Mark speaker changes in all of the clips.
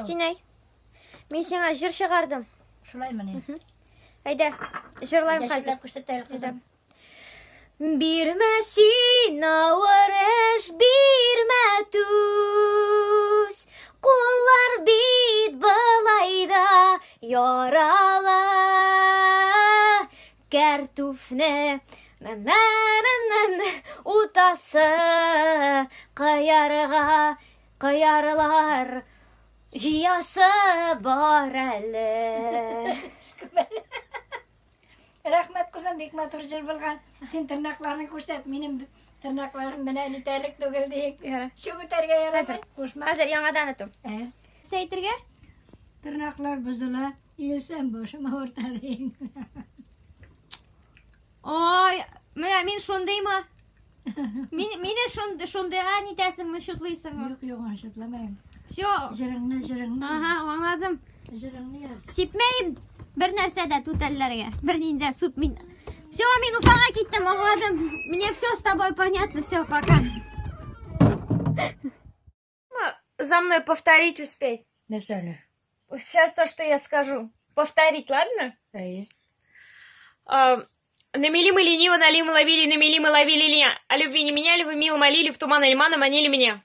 Speaker 1: Картинәй, мин сиңа җыр чыгардым.
Speaker 2: Шулаймыни?
Speaker 1: Әйдә, җырлайм хәзер.
Speaker 2: Күрсәт әле, кызым.
Speaker 1: Бирмә син авыр эш, бирмә түз. Куллар бит былай да яралы. Кәртүфне на-на-на-на утасы кыярга кыярлар җыясы бар әле.
Speaker 2: Рәхмәт, кызым, бик матур җыр булган. Син тырнакларны күрсәт, минем тырнакларым менә нитәлек түгел диек. Чүгетәргә ярамый.
Speaker 1: Кушма. Хәзер яңадан атым. Ә? Нәрсә әйтергә?
Speaker 2: Тырнаклар бозыла, иелсәм башым авырта диң.
Speaker 1: Ой, менә мин шундыймы? Мин мине шундый шундыйга нитәсеңме, шутлыйсыңмы?
Speaker 2: Юк, юк, шутламыйм.
Speaker 1: Все.
Speaker 2: Җырыңны, җырыңны.
Speaker 1: Ага, аңладым.
Speaker 2: Җырыңны яз.
Speaker 1: Сипмәем бер нәрсә дә түтәлләргә. Бер нинди суп мин. Все, мин Уфага киттем, аңладым. Мне все с тобой понятно, все, пока. За мной повторить успей.
Speaker 2: Нәрсәне?
Speaker 1: Сейчас то, что я скажу. Повторить, ладно?
Speaker 2: Әйе.
Speaker 1: На мели мы лениво, нали мы ловили, на мели мы ловили ли, а любви не меняли, вы мило молили, в туман Альмана манили меня.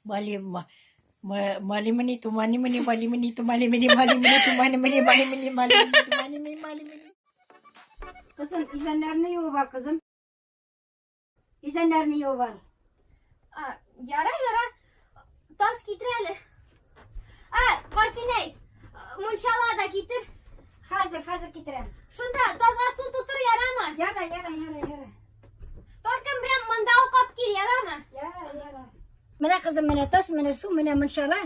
Speaker 2: Мали, малимани, туманимани, малимани, тумалимани, малимани, туманимани, малимани, малимани, туманимани, малимани. Кызым, изәннәрне юып ал, кызым. Изәннәрне юып ал.
Speaker 1: А, яра, яра. Таз китер әле. А, Картинәй, мунчала да китер.
Speaker 2: Хәзер, хәзер китерәм.
Speaker 1: Шунда тазга су тутыр, ярамы?
Speaker 2: Яра, яра, яра, яра.
Speaker 1: Только прям монда ук алып кил, ярамы?
Speaker 2: Яра, яра. Менә кызым, менә таз, менә су, менә мунчала.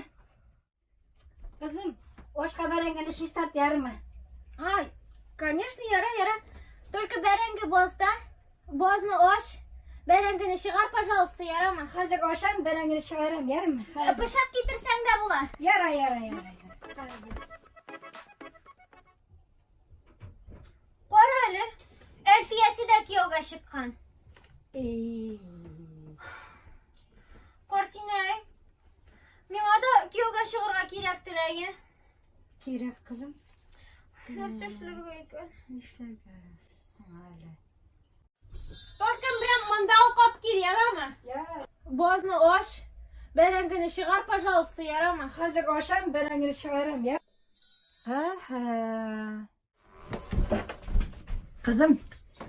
Speaker 2: Кызым, ашка бәрәңгене чистарт ярымы?
Speaker 1: Ай, конечно, яра, яра. Только бәрәңге базда. Базны аш. Бәрәңгене чыгар, пожалуйста, ярамы?
Speaker 2: Хәзер ашам, бәрәңгене чыгарам, ярымы?
Speaker 1: Пычак китерсәң дә була.
Speaker 2: Яра, яра, яра.
Speaker 1: Кара әле, Әлфиясе дә кияүгә чыккан. Картинәй, миңа да кияүгә чыгарга кирәктер, әйе?
Speaker 2: Кирәк, кызым.
Speaker 1: Нәрсә эшләргә икән?
Speaker 2: Нишләргә соң әле?
Speaker 1: Только прям монда ук алып кил, ярамы?
Speaker 2: Ярар.
Speaker 1: Базны аш, бәрәңгене чыгар, пожалуйста, ярамы?
Speaker 2: Хәзер ашам, бәрәңгене чыгарам, я? Ха-ха. Кызым,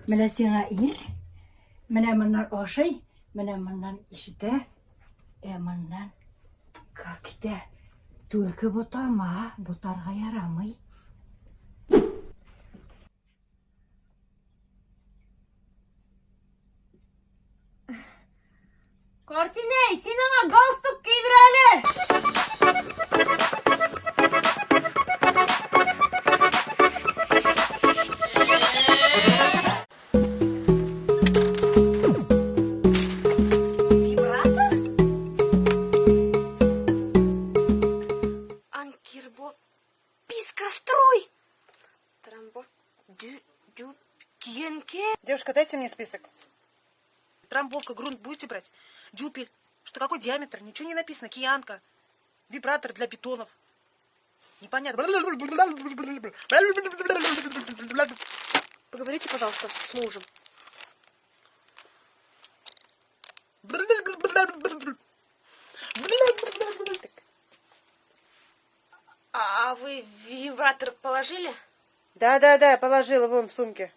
Speaker 2: менә сиңа ир, менә моннан ашый, менә моннан ишетә, ә моннан как итә. Түлке ботама, ботарга ярамый.
Speaker 1: Картинәй, син аңа галстук кидер әле!
Speaker 3: Вибратор? Анкирбо. Пискострой! Трамбо. Дю, дю, киенке.
Speaker 4: Девушка, дайте мне список. Трамбовка, грунт будете брать? Дюпель. Что какой диаметр? Ничего не написано. Киянка. Вибратор для питонов. Непонятно.
Speaker 3: Поговорите, пожалуйста, с мужем. А вы вибратор положили?
Speaker 4: Да-да-да, положила вон в сумке.